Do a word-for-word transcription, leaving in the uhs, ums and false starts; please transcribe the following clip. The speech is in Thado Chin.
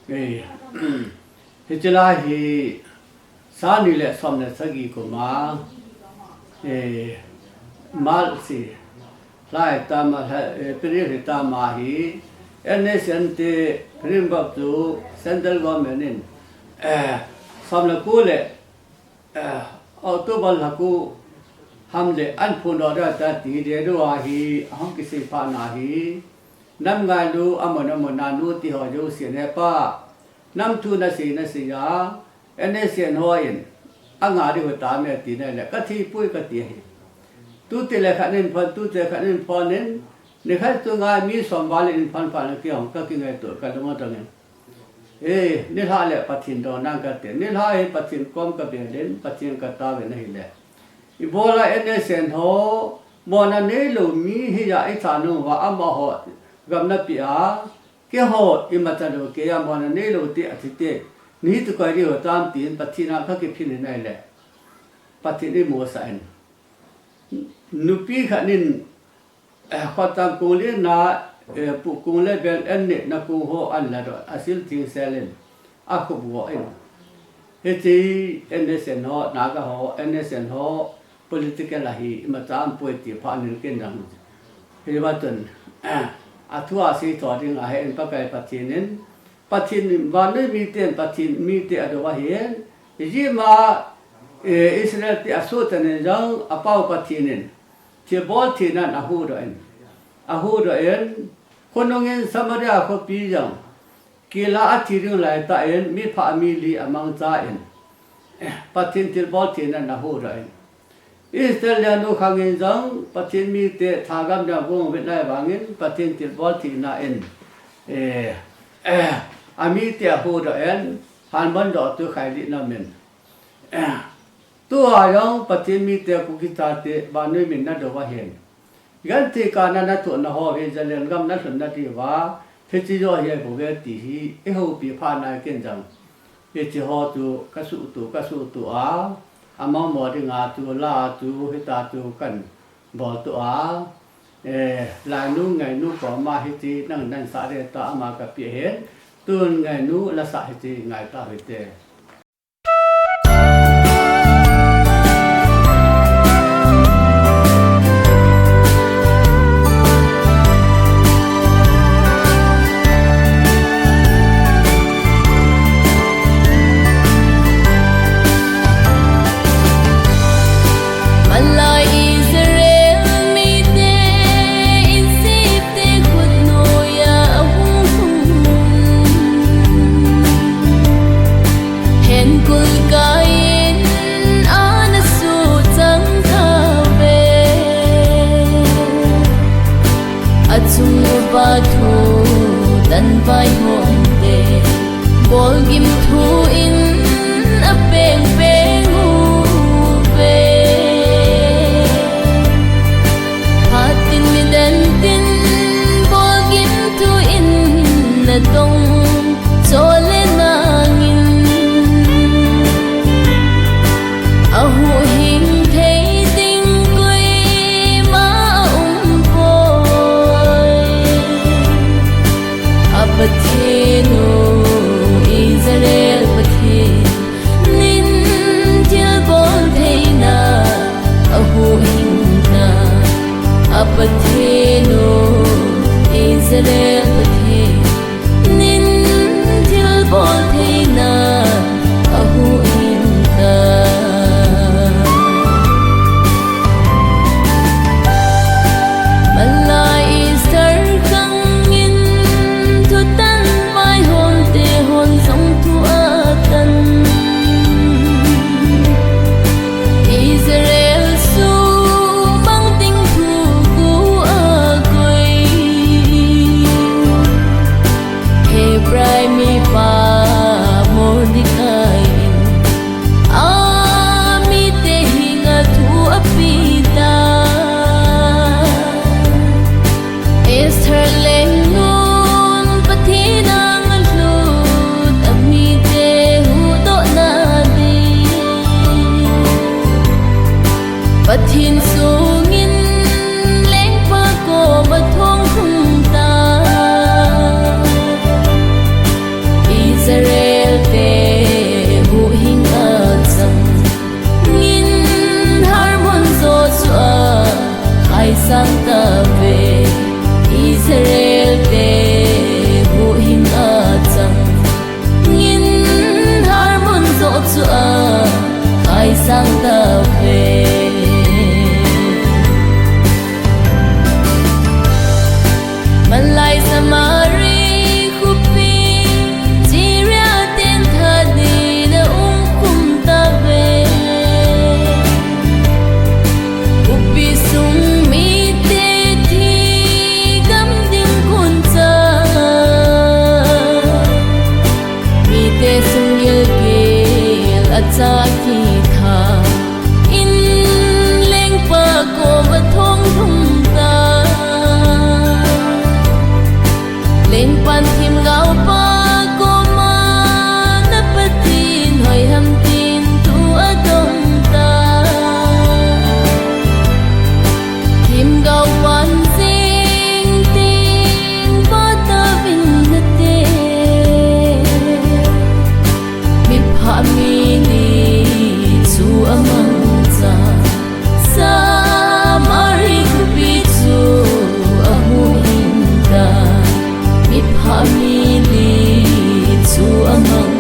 Eh, hiche lai hi sang ni le som le sagi kum a, eh, March lai tama, eh, April hi tama hi, N S N te President Babu chu Central Government in, eh, som le ko le Eh, October lha ko ham le an phun doh da ta ti de do a hi, ahung kisei pha na hi. Nam ngai lu, amun amun a nu ti ho jo si ne pa. Nam thu na si na si ya. N S N ho in. Anga di ho ta me ti ne le. Ka thi pui ka ti hi. Tu ti le khat nin phon, tu ti le khat nin phon nin. Ni khat tu ngai mi som val in phon phon ki hong ka ki ngai tu ka lu ma ta ngai. Eh, nilhah le Pathen douna kate. Nilhah hi Pathen kom kabel in, Pathen kataovin ahile. Ibola N S N ho, mona neilou mi hi a itha nung uva amaho gamna pi a, keiho imacha lou keiya mona neilou te ati te. Ni tu koi di ho tam tin Pathen a kakiphin in ahile. Pathen imusah in. Nupi khat nin Eh, khotang kung le na, eh, pu kung le bel en ne na kung ho an la do, asil thing sel in, akhup go in. Hiche N S N ho, Naga ho, N S N ho, political ahi, imacha aum poi ti pha nin ken dang. Hiva chun, eh, athu a sei tho ding ahi in Pakai Pathen in, Pathen in, vannoi miten Pathen mite adou ahin, ijeh ma, eh, Israel te asoh chan in jong, apao Pathen in, Thilbol thina in ahuhdoh in. Ahuhdoh in, khonung in Samaria khopi jong, kila athi ding lai tah in, mi pha mi li amangcha in. Pathen thilbol thina in ahuhdoh in. Israel lenu khang in jong, Pathen mite thagam ding agong vet lai vangin, Pathen thilbol thina in. Eh, eh, amite ahuhdoh in, hanbon doh tu khai li na min. Eh, Tua jong Pathen mite Kuki chate vannoi min nadou ahin. Genthei kana nathohna ho hi Zalen gam nalhun nadiuva, hiche joh hi abouve ti hi ihoupi phat nai ken jong. Hiche ho chu kasuhtuh, kasuhtuh a, amang mo dinga chu la chu hita chu kahin boltoh a. Eh, Lainu Ngainu koma hiche nang nansah ding ta ama kapeh ahin. Tun Ngainu lasah hiche ngaitah uhite. Malai Israel mite Egypt te khut noiya ahung lhung. Henkul kaiyin ana suhchang thauve. Achung uva thu tan vaihom te. Bolgim thu in apeng peng uve. Phat tin nidang tin bolgim thu in natong chole nangin. Ahuhhing thei ding koima aumpoi. A Pathen u, Israel Pathen, nin thilbol theina ahuhhing tan. A Pathen u, Israel Pathen, nin thilbol theina ahuhhing tan. Malai Esther khang in thutan vaihom te hon jong thu atan. Israel sumang ding thu gu akoi. Hebrai mipa Mordecai in amite henga thu apetan. Esther lengnun Pathen anga lhut amite huhdohna ding. Pathen sungin lengpa koma thong lhung tan. amang